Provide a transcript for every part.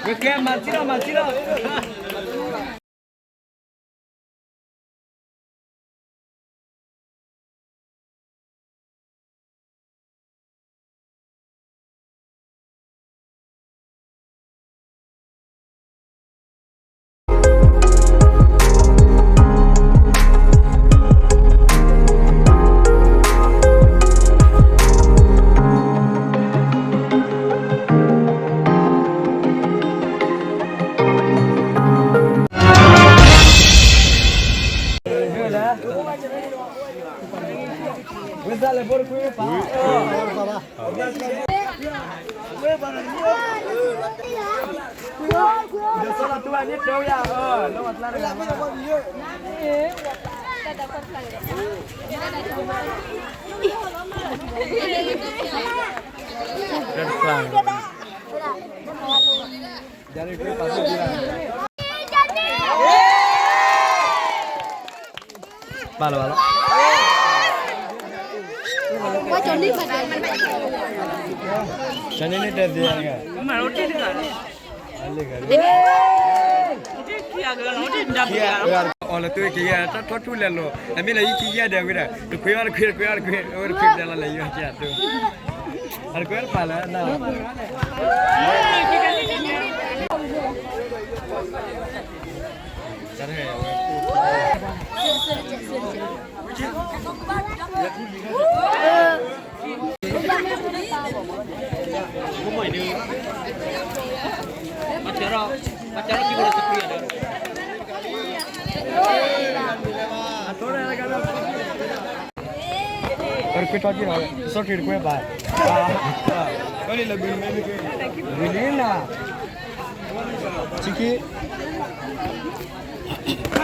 ကဲ မၤစံလီၤ မၤစံလီၤ. ပာ်လီၤဘၣ်လီၤ. ကန့ၣ်န့ၣ်တဲသ့, အီၤလၢ တၢ်ထီၣ်ထူၣ်လဲၤလိာ် အမ့ၢ်လၢယခံယဲၢ်ဒဲးဝဲဒၣ် တခွ့အီၤတခွ့ တခွ့အီၤတခွ့ အဝဲတခွ့တဲလီၤလဲၤယီၤကဲအတိ အတခွ့တပာ်လၢန တခွ့ထီၣ်က့ၤလီၤ စီၣ်ထံတခွ့ဘၣ် ဝဲလၢဘုလံနၤ ဆံခံ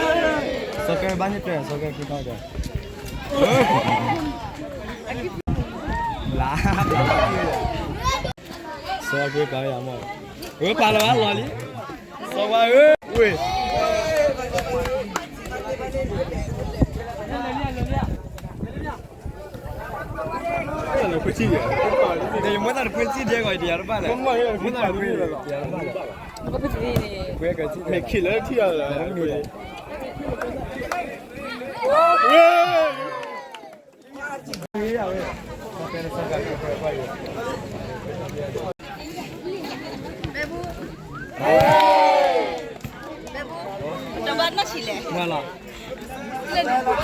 စီၤကဲဘၣ်န့ၣ်တဲ စီၤကဲခံထီၣ်တဲ လါ စီၤကဲပာ်ဝဲဒၣ်မ့ၢ် အၢပာ်လီၤဘၣ်လီၤလံ စီၤဝါဧၢ ဝ့ၢ် မ့ၢ်တၢ်တခွ့ထံၣ်ဒဲးဂီၤ ယတယၤတဘၣ်လဲၣ် မ့ၢ်တၢ်တခွ့ထံၣ်ဒဲးဂီၤ ယတယၤတဘၣ်လဲၣ် မ့ၢ်ခံလၢထံၣ်အီၤလၢ တဘၣ်နီၢ်ဆံး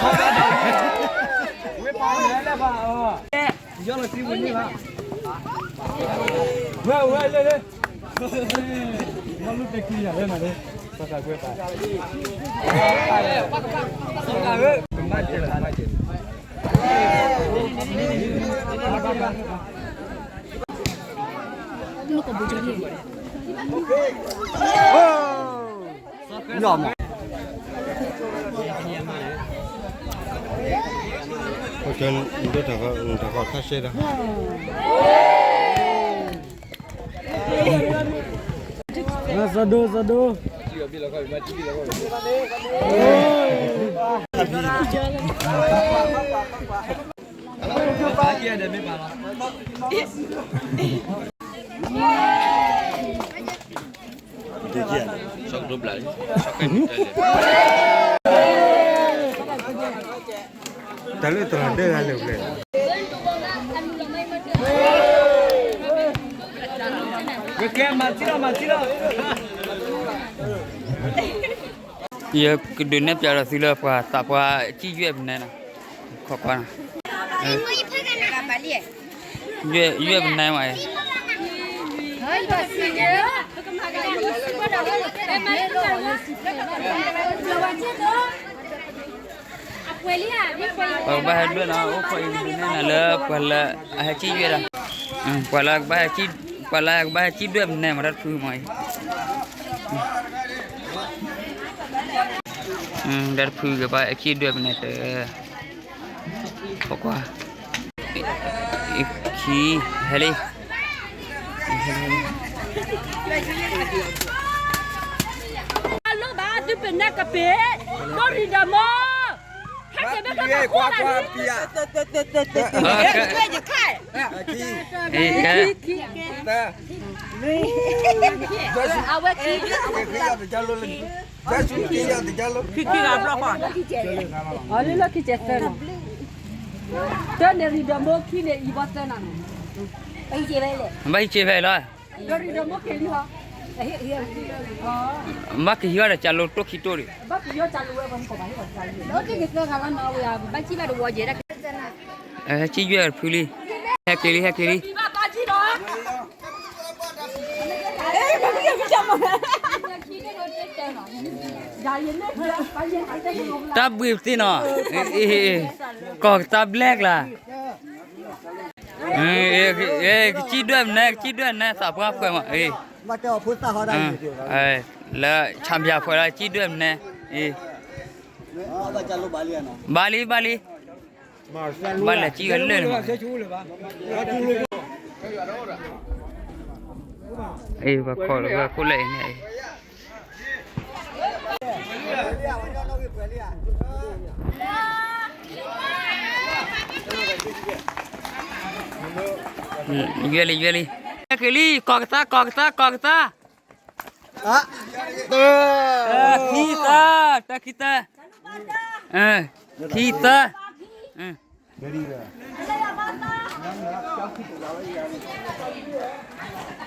လဲၣ် မ့ၢ်လီၤ ဝဲပာ်ဝဲလဲၣ်ပာ်အီၤ ယီၢ်လီၤသံဝံၤန့ၣ်ဘၣ် ဝဲဝဲလဲၣ်လဲၣ် မ့ၢ်လူတကံယၤလဲၣ်နၤလဲၣ် စီၤကၤကွဲပာ် စီၤကၤကွဲ ကမၣ်ကဲလၢမၣ်ကဲ နီၢ်မး တၢ်ခီၣ်ခါရှဲဒီး စီၤဒိ စီၤဒိ တၢ်လၢတရၤဒၢဂၤလၢာ်ဖျဲၣ် ကဲ မၤစံလီၤ မၤစံလီၤ ယကဒုးနဲၣ်ပျးဒီးသုလၢပှၤသးပှၢ်ကံၣ်ယွဲၣ်ပနဲနီၤ ခိးကွၢ်နီၤ ယွဲၣ်ပနဲမး ပှၤကဘၣ်ဟဲဒွဲၣ်နီၤ အိၣ်ခိးအံၤန့ၣ်နၤလၢပှၤလၢအဟဲကံၣ်ယွဲၣ်ဒီး ပှၤလၢ ပှၤလၢကဘၣ်ဟဲကံၣ်ဒွဲၣ်ပနဲမး တၢ်တဖုမးအံၤ တၢ်တဖုကဘၣ်ဟဲကံၣ်ဒွဲၣ်ပနဲတၢ် ခိးကွၢ် ခံ ဟဲလံ လိၣ်ဘၣ်သုပနဲကပ့ၤ ဒိၣ်ရံၣ်ဒီးမီ ဟဲက့ၤဘၣ်ကကွၢ်ကွၢ်ပံၤဧါ ခံ အဝဲခံ, ခံဂၤဘျီဃီ, အလၢလၢခံကဲးသၢလီၤ, တၢ်န့ၣ်ရံၣ်ဒီးမိၢ်ခံန့ၣ်အံၤဘီသၢနၤန့ၣ်, ဘၣ်ဟံးက့ၤဖဲလီၤ, ဒီးရံၣ်ဒီးမိၢ်က့ၤလံဟီ, ဘၣ်ကဟံးဝဲဒီးကၢ်လိတိၢ်ခံတိၢ်န့ၣ်, ဘၣ်ကဟံးဝဲကၢ်လိဝဲပှၤမုၣ်ကီၢ်ဘၣ်ဟံးဝဲကၢ်လိ, ဘၣ်ကဟံးဝဲကၢ်လိဝဲပှၤမုၣ်ကီၢ်ဘၣ်ဟံးဝဲကၢ်လိ, စံၣ်ယွဲၢ်တဖုလံ, ဟဲက့ၤလံ ဟဲက့ၤလံ, တၢ်ဘှံးပသ့ၣ်နီၤ, ကီၢ်ကသါဘျဲၣ်ကျါ, ကစံၣ်ဒွဲၣ်မနုၤ ကစံၣ်ဒွဲၣ်မနုၤ သးပှၢ်ဖှဲးမး, လၢဆၣ်ဘၣ်ဖှဲးလီၤ ကစံၣ်ဒွဲၣ်မနုၤ, ဘၣ်လံ ဘၣ်လံ, ဘၣ်လဲၤကံၣ်ဝဲလၢာ်န့ၣ်မး, ပှၤခိးလၢဝဲခိၣ်လၢအံၤန့ၣ်, ယွဲလံ ယွဲလံ, ဟဲက့ၤလံ ကီၢ်ကသါ ကီၢ်ကသါ ကီၢ်ကသါ, ခံသၢ, တၢ်ခံသၢ, ခံသၢ, အ